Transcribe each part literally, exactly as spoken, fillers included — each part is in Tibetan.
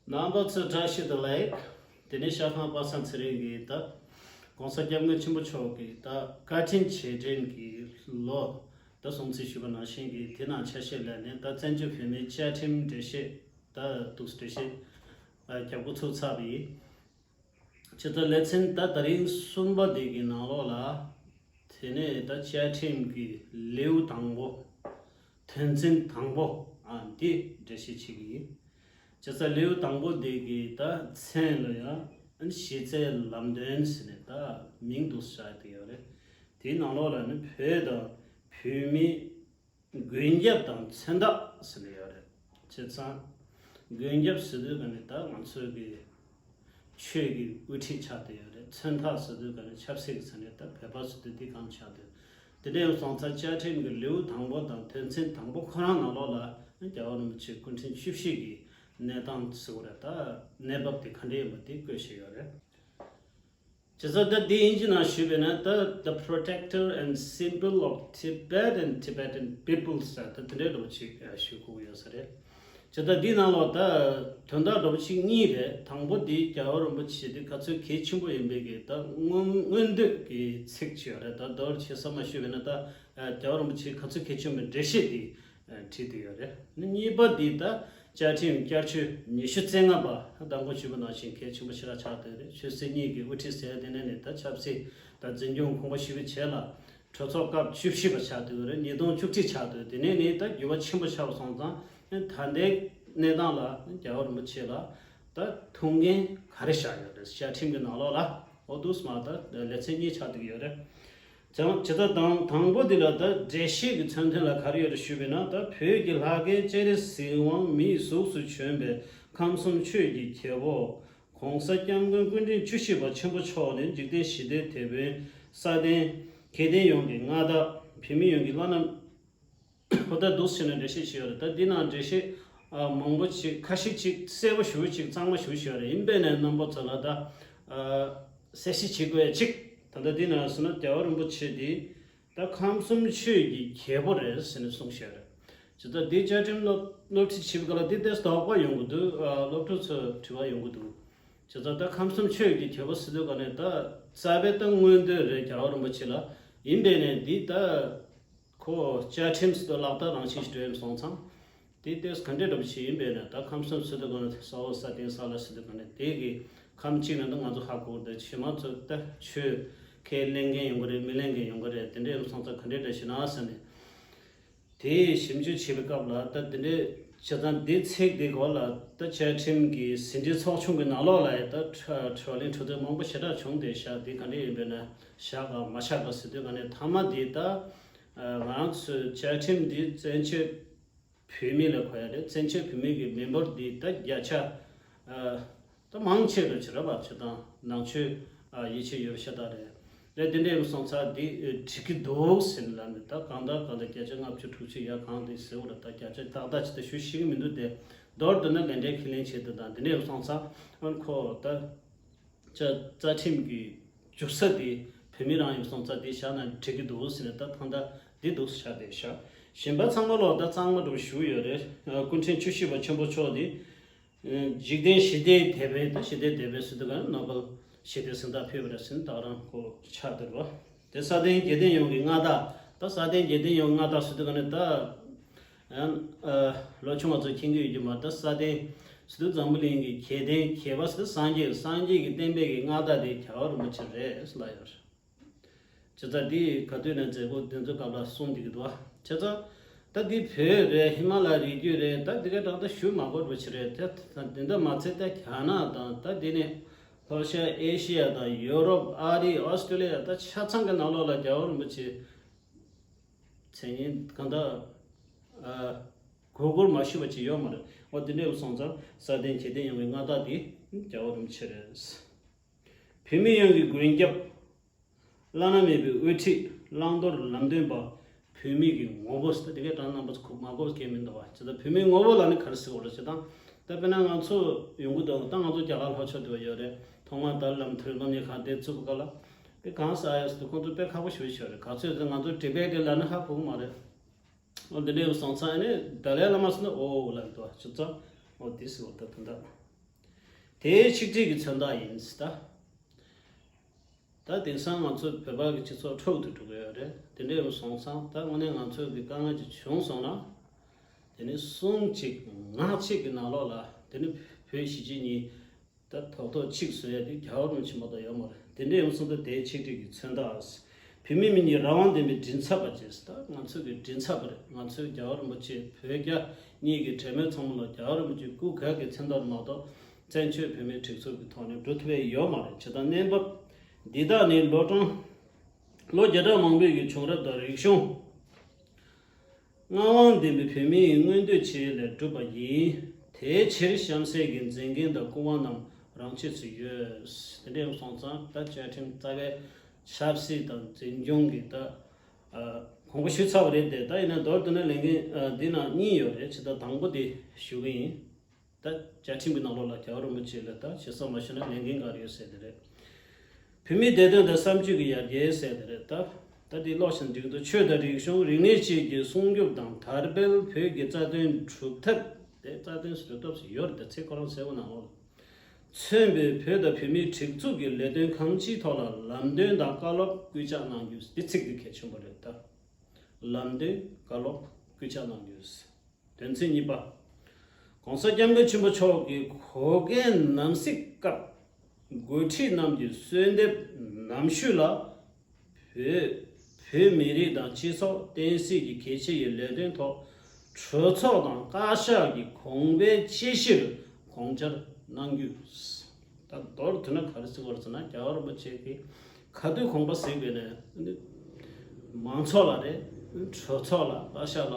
རྣམ་པ་ཚོ་བཀྲ་ཤིས་བདེ་ལེགས། དེ་ནས་ཤར་ཁང་པ་སངས་ཚེ་རིང་གིས་ད་༸གོང་ས་༸སྐྱབས་མགོན་ཆེན་པོ་མཆོག་གི་ད་བཀའ་དྲིན་རྗེས་དྲན་གྱི་ལོ་ད་སྲུང་བརྩི་ཞུས་པ་ནང་བཞིན་གྱི་དེ་ནང་ཆ་ཤས་ལས་ནས་ད་བཙན་བྱོལ་བོད་མིའི་བཅའ་ཁྲིམས་འགྲེལ་བཤད་ད་འདུག་འགྲེལ་བཤད་ཨ་རྒྱབ་འགོ་ཚུགས་ཚར་བ་ཡིན། ཇི་ལྟར་ལེ་ཚན་ད་ད་རིང་གསུམ་པ་འདི་གི་ནང་ལོགས་ལ། དེ་ནས་ད་བཅའ་ཁྲིམས་ཀྱི་ལེའུ་དང་པོ། དོན་ཚན་དང་པོ་ཨ་འདི་འགྲེལ་བཤད་བྱེད་ཀྱི་ཡིན། ཇི་ལྟར་ལེའུ་དང་པོ་འདི་གི་ད་མཚན་ལ་ཡང་གཞི་རྩའི་ལམ་སྟོན་ཟེར་ནས་ད་མིང་འདུག་བཞག་དེ་ཡོད་རེད། དེའི་ནང་ལོགས་ལ་ནི་བོད་དང་བོད་མི། མགོན་སྐྱབས་དང་མཚོན་རྟགས་ཟེར་ནས་ཡོད་རེད། བྱས་ཙང་། མགོན་སྐྱབས་ཟེར་དུས་ག་ནས་ད་ང་ཚོའི་གི་ཆོས་ཀྱི་དབུ་ཁྲིད་ཆགས་བསྡད་ཡོད་རེད། མཚོན་རྟགས་ཟེར་དུས་ག་ནས་ཆབ་སྲིད་ཀྱི་ས་ནས་ད་བོད་པ་ཟེར་དུས་འདི་གང་ཆགས་བསྡད། དེ་འདྲ་ཡང་སོང་ཙང་བཅའ་ཁྲིམས་ཀྱི་ལེའུ་དང་པོ་དང་དོན་ཚན་དང་པོ་ཁོ་རང་ནང་ལོགས་ལ་རྒྱལ་བ་རིན་པོ་ཆེ་སྐུ་ཕྲེང་བཅུ་བཞི་གི་གནས་སྟངས་ཟེར་བ་རེད། ད་གནས་བབ་དེ་ག་འདྲ་ཡིན་པ་དེ་བཀོད་བཞག་ཡོད་རེད། བྱས་ཙང་ད་འདི་དབྱིན་ཇི་ནང་ཞུས་པས་ན་ད་The protector and symbol of Tibet and Tibetan peoples ཟེར་ད་དེ་འདྲའི་འདྲ་པོ་ཅིག་ཞུ་དགོས་ཡོད་ས་རེད། བྱས་ཙང་འདི་ནང་ལོགས་ད་དོན་དག་འདྲ་པོ་ཅིག་གཉིས་རེད། དང་པོ་འདི་རྒྱལ་བ་རིན་པོ་ཆེ་འདི་ག་ཚོད་གལ་ཆེན་པོ་ཡིན་པའི་གི་ད་མངོན་མངོན་འདོད་ཀྱི་ཚིག་ཅིག་ཡོད་རེད། ད་མདོར་བྱས་ས་མ་ཞུས་པས་ན་ད་རྒྱལ་བ་རིན་པོ་ཆེ་ག་ཚོད་གལ་ཆེན་པོའི་འགྲེལ་བཤད་འདི་བྲིས་བསྡད་ཡོད་རེད། གཉིས་པ་འདི་ད་བཅའ་ཁྲིམས་བསྐྱར་བཅོས་ཉི་ཤུ་རྩ་ལྔ་པ་མདང་དགོང་ཞུས་པ་ནང་བཞིན་གལ་ཆེན་པོ་ཞེ་དྲག་ཆགས་བསྡད་ཡོད་རེད། ཆོས་སྲིད་གཉིས་ཀྱི་དབུ་ཁྲིད་ཟེར་དེ་ནས་ནི་ད་ཆབ་སྲིད་ད་འཛིན་སྐྱོང་གོང་བུ་ཞུས་པའི་བྱས་ལ་གྲོས་ཚོགས་སྐབས་བཅུ་བཞི་པ་ཆགས་བསྡད་ཡོད་རེད། ཉིས་སྟོང་བཅུ་གཅིག་ཆགས་བསྡད་ཡོད། དེ་ནས་ནི་ད་འགྱུར་བ་ཆེན་པོ་ཆགས་པ་སོང་ཙང་ད་ལྟའི་གནས་སྟངས་ལ་རྒྱལ་བ་རིན་པོ་ཆེ་ལ་ད་ཐུགས་འགན་ག་རེ་བཞག་ཡོད་རེད། བཅའ་ཁྲིམས་ཀྱི་ནང་ལོགས་ལ་འོ་འདུག་སེ་མ་ད་ལེ་ཚན་གཉིས་ཆགས་བསྡད་ཡོད་རེད། ཇི་ལྟར་དང་དང་པོ་འདི་ལ་ད་འགྲེལ་བཤད་ཀྱི་མཚོན་དོན་ལ་ག་རེ་ཡོད་རེད་ཞུས་པས་ན། ད་བོད་ཀྱི་ལྷ་སྐལ་སྤྱན་རས་གཟིགས་དབང་མིའི་གཟུགས་སུ་བྱོན་པའི་ཁམས་གསུམ་ཆོས་ཀྱི་རྒྱལ་པོ་༸གོང་ས་༸སྐྱབས་མགོན་སྐུ་ཕྲེང་བཅུ་བཞི་པ་ཆེན་པོ་མཆོག་ནི་འཇིག་རྟེན་ཞི་བདེའི་དེད་དཔོན། སྲ་བརྟན་དགེ་ལྡན་ཡོངས་ཀྱི་མངའ་བདག་བོད་མི་ཡོངས་ཀྱི་བླ་ན། ཁོ་ད་འདུག་ཟེར་ནས་འགྲེལ་བཤད་བྱས་ཡོད་རེད། ད་འདི་ནང་འགྲེལ་བཤད་ཨ་མང་པོ་ཅིག་ཁ་ཤས་ཅིག་གསལ་པོ་ཞེ་པོ་ཅིག་གཙང་མ་ཞེ་པོ་ཞིག་ཡོད་རེད། ཡིན་པས་ནས་རྣམ་པ་ཚོ་ལ་ད་ཨ་གསལ་བཤད་བྱེད་དགོས་ཅིག་ད་ལྟ་འདི་ནང་སོང་ན་རྒྱལ་བ་རིན་པོ་ཆེ་འདི་ད་ཁམས་གསུམ་ཆོས་ཀྱི་རྒྱལ་པོ་རེད་ཟེར་ནས་གསུངས་བཞག་རེད། ཇི་ལྟར་འདི་བཅའ་ཁྲིམས་སློབ་སློབ་ཁྲིད་བྱེད་པའི་སྐབས་ལ་འདི་ལྟས་དོགས་པ་ཡོང་གི་འདུག་ཨ་སློབ་ཕྲུག་ཚོས་དྲི་བ་ཡོང་གི་འདུག་ཇི་ལྟར་ད་ཁམས་གསུམ་ཆོས་ཀྱི་རྒྱལ་པོ་ཟེར་དུས་ག་ནས་ད་རྩ་བའི་ད་མངོན་འདོད་རེད་རྒྱལ་བ་རིན་པོ་ཆེ་ལ། ཡིན་པས་ནས་འདི་ད། ཁོ་བཅའ་ཁྲིམས་སུ་ལག་བསྟར་རང་བཞིན་ཞིག་འགྲོ་ཡོད་སོང་ཙང་། དེ་ལྟས་ག་འདྲས་འདྲ་པོ་ཞིག་ཡིན་པས་ན། ད་ཁམས་གསུམ་ཟེར་དུས་ག་ནས་ས་འོག་ས་སྟེང་ས་བླ་ཟེར་དུས་ག་ནས་དེ་གི་ཁམས་གཅིག་ནང་དུ་ང་ཚོ་ཧ་གོ་བར་དུ་ཕྱི་མ་ཚོ་ད་ཆོས་ཁས་ལེན་མཁན་ཡོང་གི་རེད། མི་ལེན་མཁན་ཡོང་གི་རེད། དེ་འདྲས་ཡོང་སོང་ཙང་ག་འདྲས་འདྲ་ཞིག་ན་ཟེར་ནས། དེ་ཞིབ་འཇུག་བྱེད་པའི་སྐབས་ལ་ད་དེ་འདྲས་བྱས་ཙང་དེ་ཚིག་དེ་གོ་ལ་ད་བཅའ་ཁྲིམས་ཀྱི་ཟིན་བྲིས་ཚོགས་ཆུང་གི་ནང་ལོགས་ལ་ཡ་ད་བགྲོ་གླེང་གྲོས་བསྡུར་མང་པོ་ཞེ་དྲག་བྱུང་བསྡད་ཤག་དེ་ག་འདྲས་ཡིན་པས་ན་བཞག་ག་མ་བཞག་ག་ཟེར་དུས་ག་ནས་མཐའ་མ་དེ་ད། ང་ཚོས་བཅའ་ཁྲིམས་འདི་བཙན་བྱོལ་བོད་མི་ལ་གོ་ཡ་རེད། བཙན་བྱོལ་བོད་མི་གི་མི་འབོར་འདི་ད་བརྒྱ་ཆ་ད་མང་ཆེ་རུ་བྱེད་ར་བ་ཆེ་དང་ནང་ཆོས་ཡིད་ཆེས་ཡོད་ཤ་སྟག་རེད། ལས་དེ་འདྲ་ཡིན་སོང་ཙང་འདི་འགྲིག་གི་འདུག་ཟེར་ནས་ལབ་ནས་ད་གང་ལྟར་གང་ལྟར་བརྒྱ་ཆ་ལྔ་བཅུ་དྲུག་ཅུ་ཡ་གང་འདི་ཟེར་བ་ལ་ད་བརྒྱ་ཆ་ཏག་ཏག་ཅིག་ད་ཞུ་ཤེས་ཀྱི་མི་འདུག་དེ་མདོར་བསྡུ་ན་ལས་འབྲས་ཁས་ལེན་བྱེད་དུ་དང་དེ་འདྲ་ཡིན་སོང་ཙང་ཁོ་ད། ཅ་རྩ་ཁྲིམས་ཀྱི་འཇུག་ས་དེ་བོད་མི་རང་ཡིན་སོང་ཙང་དེ་བཞག་ན་འགྲིག་གི་འདུག་ཟེར་ནས་ད་ཐང་ད་འདི་འདུག་བཞག་དེ་བཞག་གཞན་པ་ཚང་མ་ལོག་ད་གཙང་མ་འགྲོ་ཞུ་ཡོད་རེད། སྐུ་ཕྲེང་བཅུ་བཞི་པ་ཆེན་པོ་མཆོག་དེ་འཇིག་རྟེན་ཞི་བདེའི་དེད་དཔོན་ད་ཞི་བདེའི་དེད་དཔོན་ཟེར་དུས་ག་ནོ་བེལ་ཞི་བདེའི་གཟེངས་རྟགས་ཕུལ་བ་རེད་ཟེར་ནས་ད་རང་ཁོ་ཆགས་བསྡད་རོ། དེ་སྲ་བརྟན་དགེ་ལྡན་ཡོངས་ཀྱི་མངའ་བདག་ད་སྲ་བརྟན་དགེ་ལྡན་ཡོངས་མངའ་བདག་ཟེར་དུས་ག་ནས་ད། ཡང་། ལོ་ཆུང་བ་ཚོ་མཁྱེན་གྱི་ཡོད་ཀྱི་མ་རེད། ད་སྲ་བརྟན་ཟེར་དུས་འཛམ་བུ་གླིང་གི་གལ་ལྡན་གལ་པ་ཟེར་སངས་རྒྱས་སངས་རྒྱས་ཀྱི་བསྟན་པའི་གི་མངའ་བདག་དེ་རྒྱལ་བ་རིན་པོ་ཆེ་རེད་ཟེར་ལབ་ཡོད་རེད། བྱས་ཙང་འདི་ག་དུས་ནས་མཛད་སྒོ་འདི་ཚོ་སྐབས་ལ་གསུངས་བསྡད་ཀྱི་འདུག་བ། བྱས་ཙང་ད་འདི་བོད་རེད། ཧི་མ་ལ་རི་རྒྱུད་རེད། ད་འདི་ག་དྲག་ད་ཞུ་མ་དགོས་པ་ཞིག་རེད། ད་འདི་འདྲ་མ་ཚད་ད་རྒྱ་ནག་དང་ད་འདི་ནས་ལྷོ་ཤར་ཨེ་ཤི་ཡ་དང་ཡོ་རོབ་ཨ་རི་ཨོ་སི་ཀྲོ་ལི་ཡ་ད་ཆ་ཚང་གི་ནང་ལོགས་ལ་རྒྱལ་བ་རིན་པོ་ཆེ། མཚན་སྙན་གང་ལྟར། ཨ། གུ་གུལ་མ་ཞུས་པ་ཅིག་ཡོད་མ་རེད། འོ་དེ་འདྲ་ཡོད་སོང་ཙང་སྲ་བརྟན་དགེ་ལྡན་ཡོངས་ཀྱི་མངའ་བདག་དེ་རྒྱལ་བ་རིན་པོ་ཆེ་རེད། བོད་མི་ཡོངས་ཀྱི་མགོན་སྐྱབས། བླ་ན་མེད་པའི་དབུ་ཁྲིད། བླང་དོར་ལམ་སྟོན་པ། བོད་མི་གི་ངོ་བོ་ཟེར་དེ་གའི་གྲངས་རྣམ་པ་ཚོ་མ་གོ་མཁན་མི་འདུག་བ། བྱས་ཙང་བོད་མིའི་ངོ་བོ་ལ་ནི་ག་རེ་ཟེར་བ་རེད་ཟེར་དང་། ད་དཔེར་ན་ང་ཚོ་ཡོང་གི་འདུག་ད་ང་ཚོ་རྒྱ་གར་ལྷོ་ཕྱོགས་དེ་བ་ཡོད་རེད། ཐོག་མར་ད་ལམ་མཐུན་སློབ་གཉེར་ཁང་དེ་བཙུགས་པ་ག་ལ། དཔེ་གང་ཟེར་ཡོད་ཟེར་དུས་ཁོང་ཚོ་དཔེ་ཁག་པོ་ཞེ་པོ་ཞིག་ཡོད་རེད། ག་ཚོད་ཟེར་ང་ཚོ་ཊི་བེཊ་དེ་ལ་ནི་ཧ་གོ་གི་མ་རེད། འོ་འདི་འདྲའི་སོང་ཙང་ཨ་ནི་ཏཱ་ལའི་བླ་མ་ཟེར་ན་ཨོ་ལབ་འདུག་བ། བྱས་ཙང་འོ་འདི་ཟེར་བ་ད་དོན་དག་དེའི་ཆིག་སྒྲིལ་གྱི་མཚོན་རྟགས་ཡིན་ད། ད་དེང་སང་ང་ཚོ་བོད་པ་གི་སྤྱི་ཚོགས་འཁྲུག་ཏུ་འགྲོ་གི་ཡོད་རེད། དེ་འདྲ་ཡིན་སོང་ཙང་ད་དངོས་གནས་ང་ཚོ་གི་དཀའ་ངལ་ཅིག་བྱུང་སོང་ན། དེ་ནི་གསུང་གཅིག་ངག་གཅིག་གི་ནང་ལོགས་ལ་དེ་ནི་བོད་གཞིས་བྱེས་གཉིས་ད་ཐོག་ཐོག་གཅིག་བཟོ་ཡ་དེ་རྒྱལ་བ་རིན་པོ་ཆེ་མ་གཏོགས་ཡོད་མ་རེད། དེ་འདྲ་ཡིན་སོང་ད་དེའི་ཆིག་སྒྲིལ་གྱི་མཚོན་རྟགས། བོད་མི་མི་གཉིས་རང་དབང་ལྡན་པའི་མགྲིན་ཚབ་པ་བཅས་ད་ང་ཚོ་གི་མགྲིན་ཚབ་པ་རེད། ང་ཚོའི་རྒྱལ་བ་རིན་པོ་ཆེ་བོད་རྒྱ་གཉིས་ཀྱི་འབྲེལ་མོལ་ཚང་མ་ལ་རྒྱལ་བ་རིན་པོ་ཆེ་སྐུ་སྒེར་གྱི་མཚན་རྟགས་མ་གཏོགས་བཙན་བྱོལ་བོད་མིའི་སྒྲིག་འཛུགས་ཀྱི་ཐོག་ནས་འགྲོ་ཐུབ་པ་ཡོད་མ་རེད། བྱས་ཙང་གནས་བབ་འདི་དག་ནི་ལོ་གྲངས་ལོ་བརྒྱ་ཕྲག་མང་པོའི་གི་བྱུང་རབས་དང་རིག་གཞུང་། མངའ་དབང་ལྡན་པའི་བོད་མིའི་མངོན་འདོད་ཆེད་ལས་གྲུབ་པ་ཡིན། དེའི་ཕྱིར་གཤམ་གསལ་གྱི་མཛད་འགན་དང་སྐུ་དབང་རྣམས་རང་ཆས་སུ་ཡོད། དེ་འདྲ་ཡིན་སོང་ཙང་ད་བཅའ་ཁྲིམས་རྩ་བའི་ཆབ་སྲིད་དང་འཛིན་སྐྱོང་གི་ད་ཨ་གོང་བུ་ཞུས་ཚར་བ་རེད་དེ། ད་ཡིན་ན་མདོར་བསྡུས་ན་ལས་འགན་ཨ་འདི་ནང་གཉིས་ཡོད་རེད། ཇི་ལྟར་དང་པོ་དེ་ཞུ་གི་ཡིན། ད་བཅའ་ཁྲིམས་ཀྱི་ནང་ལོགས་ལ་རྒྱལ་བ་རིན་པོ་ཆེ་ལ་ད་ཞེ་ས་མ་ཞུ་ན་ལས་འགན་ག་རེ་ཡོད་ཟེར་དེ་རེད། བོད་མིའི་བདེ་དོན་དང་བསམ་སྤྱོད་ཀྱི་ཡར་རྒྱས་ཟེར་དེ་རེད། ད་ད་འདི་ཀློག་བཞིན་འགྲིག་འདུག་ཆོས་དང་རིག་གཞུང་རིག་གནས་བཅས་ཀྱི་སྲུང་སྐྱོབ་དང་དར་སྤེལ། བོད་ཀྱི་རྩ་དོན་སྒྲུབ་ཐབས་དེ་རྩ་དོན་སྒྲུབ་ཐབས་སུ་ཡོད་རེད། ད་ཚེ་ཁོ་རང་གསལ་པོ་ནང་ལོགས་ལ་མཚོན་པའི་བོད་དང་བོད་མིའི་སྒྲིག་འཛུགས་ཀྱི་ལས་དོན་གང་ཅིའི་ཐོག་ལ་ལམ་སྟོན་དང་བཀའ་སློབ་སྐུལ་ལྕག་གནང་རྒྱུ་འདི་ཚིག་འདི་གལ་ཆེན་པོ་རེད། ད་ལམ་སྟོན་བཀའ་སློབ་སྐུལ་ལྕག་གནང་རྒྱུ། དོན་ཚན་གཉིས་པ། ༸གོང་ས་༸སྐྱབས་མགོན་ཆེན་པོ་མཆོག་གིས་གོ་སྐོན་ནམ་གཟིགས་སྐབས། འགོ་ཁྲིད་རྣམས་ཀྱིས་གསོལ་འདེབས་ནམ་ཞུས་ལ། བོད་བོད་མི་རིགས་དང་སྤྱི་ཚོགས་བསྟན་སྲིད་ཀྱི་གལ་ཆེ་བའི་ལས་དོན་ཐོག་གྲོས་ཚོགས་དང་བཀའ་ཤག་གི་དགོངས་པའི་དཔྱད་གཞིར་དགོངས་འཆར་གནང་རྒྱུ། ད་མདོར་བསྡུས་ན་ག་རེ་ཟེར་དགོས་རེད་ཟེར་ན། རྒྱལ་བ་རིན་པོ་ཆེ་གིས་ག་དུས་དགོངས་པ་གཟིགས་པ་ཡིན་ན་ནི་མང་ཚོགས་ལ་རེད། གྲོས་ཚོགས་ལ། བཀའ་ཤག་ལ་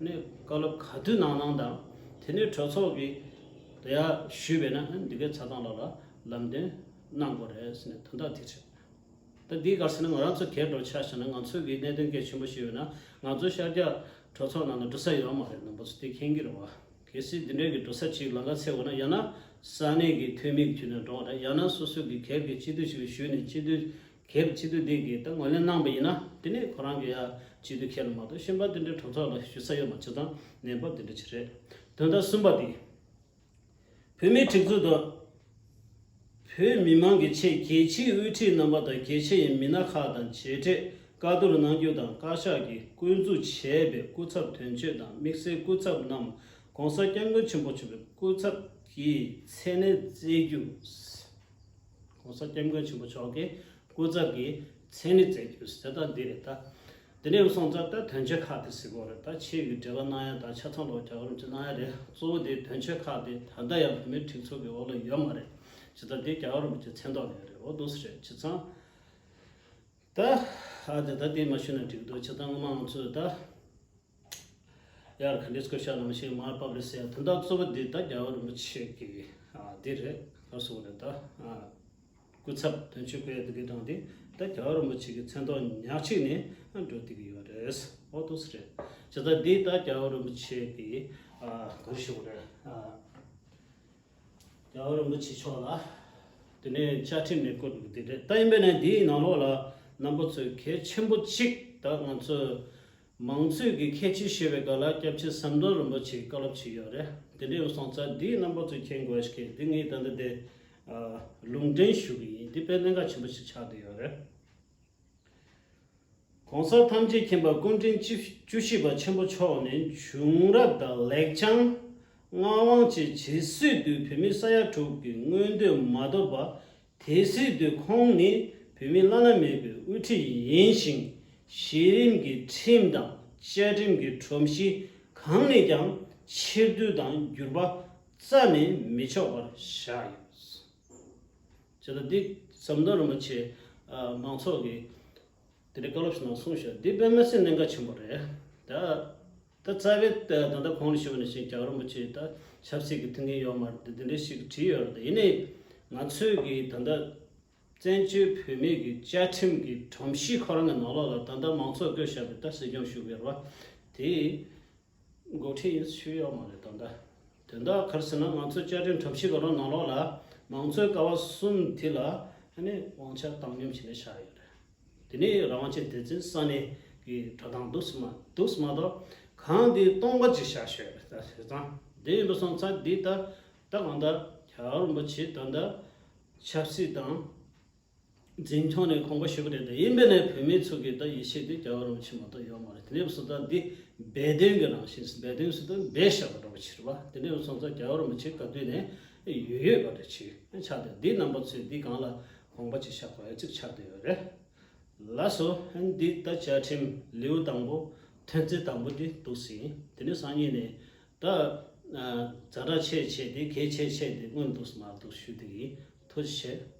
ནི་བཀའ་སློབ་ག་དུས་གནང་གནང་དང་། དེ་ནས་གྲོས་ཚོགས་ཀྱིས་དེ་ཡར་ཞུས་པ་ཡིན་ན་འདི་གའི་ཆ་ཚང་ལ་ལ་ལམ་སྟོན་གནང་དགོས་རེད་ཟེར་ནས་དོན་དག་དེ་རེད། ད་འདི་ག་རེ་ཟེར་ན་ང་རང་ཚོ་སྒེར་འགྲོ་ཆ་བཞག་ན་ང་ཚོའི་གི་གནད་དོན་གལ་ཆེན་པོ་ཞིག་ཡོད་ན་ང་ཚོ་ཤར་རྒྱག་གྲོས་ཚོགས་ནང་ལ་འགྲོ་ས་ཡོད་མ་རེད། རྣམ་པ་ཚོ་དེ་མཁྱེན་གྱི་རེད་བ། གལ་སྲིད་འདི་འདྲའི་གི་འགྲོ་ས་ཅིག་ལམ་ཁ་འཚོལ་དགོས་ན། ཡང་ན་ས་གནས་ཀྱི་འཐུས་མི་གི་བརྒྱུད་ནས་འགྲོ་བ་རེད། ཡང་ན་སོ་སོ་གི་སྒེར་གྱི་སྤྱི་འཐུས་ཤིག་ལ་ཞུས་ནས་སྤྱི་འཐུས་སྒེར་གྱི་སྤྱི་འཐུས་འདི་གིས་ད་ངོས་ལེན་གནང་པ་ཡིན་ན་དེ་ནས་ཁོ་རང་གི་ཡ་སྤྱི་འཐུས་ཁྱེར་ལ་མ་གཏོགས་གཞན་པ་དེ་འདྲའི་གྲོས་ཚོགས་ལ་ཞུ་ས་ཡོད་མ་རེད། བྱས་ཙང་གནས་བབ་དེ་འདྲ་ཅིག་རེད། དོན་དག་གསུམ་པ་དེ། བོད་མིའི་སྒྲིག་འཛུགས་དང་། བོད་མི་མང་གི་ཆེས་གལ་ཆེའི་དབུ་ཁྲིད་རྣམ་པ་དང་། གལ་ཆེ་བའི་མི་སྣ་ཁག་དང་མཇལ་འཕྲད་བཀའ་བསྡུར་གནང་རྒྱུ་དང་། བཀའ་ཤག་གིས་བསྐོ་འཛུགས་བྱས་པའི་སྐུ་ཚབ་དོན་གཅོད་དང་དམིགས་བསལ་སྐུ་ཚབ་རྣམས་༸གོང་ས་༸སྐྱབས་མགོན་ཆེན་པོ་མཆོག་གི་སྐུ་ཚབ་ཀྱི་མཚན་གནས་བསྩལ་རྒྱུ། ༸གོང་ས་༸སྐྱབས་མགོན་ཆེན་པོ་མཆོག་གི་སྐུ་ཚབ་ཀྱི་མཚན་གནས་བསྩལ་རྒྱུ་ཟེར་ད་འདི་རེད་ད། དེ་ནས་སོང་ཙང་ད་དོན་གཅོད་ཁག་དེ་ཟེར་དགོས་རེད། ད་ཆེད་ཀྱི་འབྲེལ་བ་གནང་ཡ་དང་ཆ་ཚང་ལོག་རྒྱ་གར་ཅིག་གནང་ཡ་རེད། གཙོ་བོ་དེ་དོན་གཅོད་ཁག་དེ་ད་ལྟ་ཡང་བོད་མིའི་སྒྲིག་འཛུགས་ཀྱི་འོག་ལ་ཡོད་མ་རེད། ཇི་ལྟར་དེ་རྒྱ་གར་རིན་པོ་ཆེ་མཚན་ཐོག་ལ་ཡོད་རེད། འོ་འདུག་སེ་རེད། བྱས་ཙང་ད་ཨ་དེ་ད་དེ་མ་ཞུས་ན་འགྲིག་འདུག་བྱས་ཙང་སྔོན་མ་ང་ཚོས་ད་ཡར་ག་འདྲས་སྐོར་ཤག་ནང་བཞིན་མར་ཕབ་རེད་ཟེར་ཡ་དོན་དག་གཙོ་བོ་འདི་ད་རྒྱལ་བ་རིན་པོ་ཆེ་གི་ཨ་འདི་རེད། ག་རེ་ཟེར་དགོས་རེད། ད་ཨ་སྐུ་ཚབ་དོན་གཅོད་བསྐོ་ཡ་འདི་གི་གྲངས་འདི་ད་རྒྱལ་བ་རིན་པོ་ཆེ་གི་མཚན་ཐོག་ཉག་གཅིག་ནས་འགྲོ་བསྡད་ཀྱི་ཡོད་རེད། འོ་འདུག་སེ་རེད། བྱས་ཙང་འདི་ད་རྒྱལ་བ་རིན་པོ་ཆེ་གི་ཨ་ག་རེ་ཞུ་དགོས་རེད། ཨ་རྒྱལ་བ་རིན་པོ་ཆེ་མཆོག་ལ་དེ་ནས་བཅའ་ཁྲིམས་ནས་བསྐུར་འདུག་འདི་རེད། ད་ཡིན་པས་ན་འདིའི་ནང་ལོགས་ལ་རྣམ་པ་ཚོས་གལ་ཆེན་པོ་གཅིག་ད་ང་ཚོས་མང་གཙོའི་གི་ཁྱད་ཆོས་ཞེས་པའི་སྒང་ལ་སྐྱབས་རྗེ་ཟམ་གདོང་རིན་པོ་ཆེས་བཀའ་སློབ་བྱས་ཡོད་རེད། དེ་འདྲ་ཡོད་སོང་ཙང་འདི་རྣམ་པ་ཚོས་མཁྱེན་དགོས་ཤིག་འདི་ངས་ད་ལྟ་དེ་ཨ་ལུང་འདྲེན་ཞུ་གི་ཡིན། འདི་དཔེ་གནད་འགག་ཆེན་པོ་ཞིག་ཆགས་བསྡད་ཡོད་རེད། གོང་ས་ཐམས་ཅད་མཁྱེན་པ་སྐུ་ཕྲེང་བཅུ་བཅུ་བཞི་པ་ཆེན་པོ་མཆོག་ནི་བྱུང་རབས་དང་ལེགས་བྱང་མངའ་དབང་བཅས་ཇི་སྲིད་དུ་བོད་མི་ས་ཡ་དྲུག་གི་མངོན་འདོད་མ་ཐོབ་པ། དེ་སྲིད་དུ་ཁོང་ནི་བོད་མིའི་བླ་ན་མེད་པའི་དབུ་ཁྲིད་ཡིན་ཞིང་། གཞི་རིམ་གྱི་ཁྲིམས་དང་བཅའ་ཁྲིམས་ཀྱི་སྒྲོམ་གཞི་གང་ནས་ཀྱང་ཕྱིར་བསྡུ་དང་བསྒྱུར་བ་རྩ་ནས་མི་ཆོག་པར་བཞག་ཡོད། བྱས་ཙང་འདི་ཟམ་གདོང་རིན་པོ་ཆེ་ཨ་མང་ཚོགས་ཀྱི་དེ་འདྲའི་བཀའ་སློབ་ཞིག་ནང་གསུངས་ཤག་འདི་དཔེ་མི་སྲིད་གནད་འགག་ཆེན་པོ་རེད། ད་ད་རྩ་བའི་ད་ད་ལྟ་གོང་ལ་ཞུས་པ་ནང་བཞིན་རྒྱལ་བ་རིན་པོ་ཆེ་ད་ཆབ་སྲིད་ཀྱི་ཐུགས་འགན་ཡོད་མ་རེད། དེ་འདྲ་ཞིག་བྲིས་ཡོད་རེད། ད་ཡིན་ནའི་ང་ཚོས་ཀྱི་ད་ལྟ་བཙན་བྱོལ་བོད་མིའི་གི་བཅའ་ཁྲིམས་ཀྱི་སྒྲོམ་གཞི་ཁོ་རང་གི་ནང་ལོགས་ལ་ད་ལྟ་མང་ཚོགས་བསྐོས་བཞག་པའི་ད་སྲིད་སྐྱོང་ཞུ་གི་ཡོད་རེད་བ། དེ་འགོ་ཁྲིད་ཡིན་ཞུས་ཡོད་མ་རེད། ད་ལྟ་དོན་དག་ག་རེ་ཟེར་ན་ང་ཚོ་བཅའ་ཁྲིམས་སྒྲོམ་གཞི་ཁོ་རང་ནང་ལོགས་ལ་མང་གཙོའི་ཀ་བ་གསུམ་དེ་ལ་ཨ་ནི་དབང་ཆ་བཏང་སྙོམས་བྱས་ནས་བཞག་ཡོད་རེད། དེ་ནས་རང་དབང་ཆེན་སྡེ་ཚན་ས་གནས་ཀྱི་འགྲོ་སྟངས་འདུག་སེ་མ་འདུག་སེ་མ་གཏོགས་གང་དེའི་སྟོང་པ་ཅིག་བཞག་ཤོད་རེད། ད་བྱས་ཙང་དེ་ཡིན་པ་སོང་ཙང་འདི་ད་ད་གང་ལྟར་ རྒྱལ་བ་རིན་པོ་ཆེ་ད་ལྟ་ཆབ་སྲིད་དང་འཛིན་སྐྱོང་ནས་དགོངས་པ་ཞུ་གི་རེད། ད་ཡིན་པས་ན་བོད་མི་ཚོ་གི་ད་ཡིད་ཆེས་དེ་རྒྱལ་བ་རིན་པོ་ཆེ་མ་གཏོགས་ཡོད་མ་རེད། དེ་འདྲ་སོང་ཙང་འདི་སྦས་དོན་གྱི་རང་བཞིན། སྦས་དོན་ཟེར་དུས་སྦས་བཞག་པ་འདྲ་པོ་ཅིག་རེད་པ། དེ་འདྲ་སོང་ཙང་རྒྱལ་བ་རིན་པོ་ཆེ་ག་དུས་ནས་ཡོད་ཡོད་པ་འདྲ་ཅིག་ཆགས་བསྡད། འདི་རྣམ་པ་ཚོས་འདི་སྒང་ལ་དགོངས་པ་ཅིག་བཞག་དགོས་ཡ་ཅིག་ཆགས་བསྡད་ཡོད་རེད། ལགས་སོ། འདི་ད་བཅའ་ཁྲིམས་ལེའུ་དང་པོ་ཐོན་རྩེ་དང་པོ་འདི་འདུག་ཟིན། དེ་ནས་སང་ཉིན་ནས་ད་ཛ་དྲག་ཆེ་ཆེ་འདི་གལ་ཆེ་ཆེ་འདི་སྔོན་འདུག་མ་འདུག་ཞུ་འདི་ཡིན། ཐུགས་རྗེ་ཆེ།